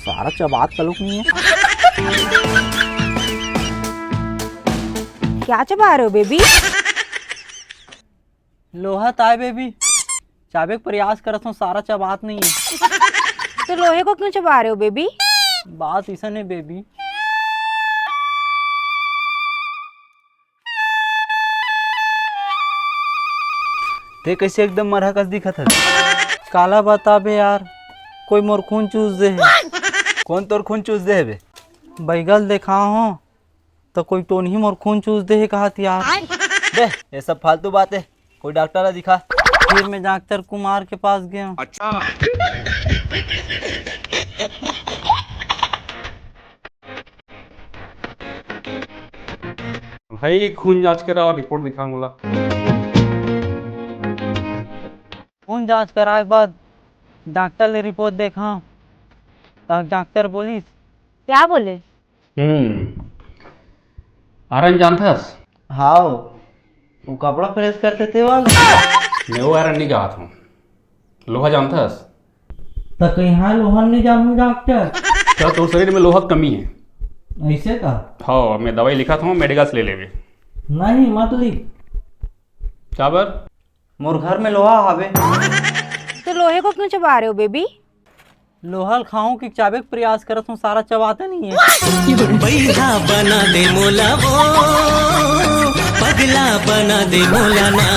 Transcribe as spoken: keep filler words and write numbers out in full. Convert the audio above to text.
सारा चबात कलोक नहीं है। क्या चबा रहे हो बेबी? लोहा ताय बेबी, चाबे के प्रयास करत हूँ, सारा चबात नहीं है। तो लोहे को क्यों चबा रहे हो बेबी? बात ऐसा नहीं बेबी। ते कैसे एकदम मरहा कस दिखत है? काला बताबे यार, कोई मोर खून चूस दे है। कौन तोर खून चूस दे है बे? बैगल देखा हो तो कोई टोनही मोर खून चूस दे है कहत यार। बे, ये सब फालतू बात है, कोई डॉक्टर ला दिखा। फिर मैं डॉक्टर कुमार के पास गया। अच्छा। भाई, खून जांच करा और रिपोर्ट दिखा मोला। खून जांच कराए के बाद डॉक्टर ले रिपोर्ट देखा, तो डॉक्टर बोलिस। क्या बोले? हम्म। आयरन जानथस? हाव, वो कपड़ा प्रेस करते थे वाला। मैं वो आयरन नहीं कहत हूँ, लोहा जानथस? त कहीं हाँ लोहा नहीं जानू डॉक्टर। क्या तोर शरीर में लोहा के कमी है? ऐसे का? हाँ, मैं दवाई लिखत हूँ, मेडिकल से ले लेबे। नहीं, मत लिख। काबर? मोर घर में लोहा हावे। तो लोहे को क्यों चबा रहे हो बेबी? लोहा ल खाऊं कि चाबे के प्रयास करत हूँ, सारा चबाते नहीं है। बैहा बना दे मोला वो, पगला बना दे मोला ना।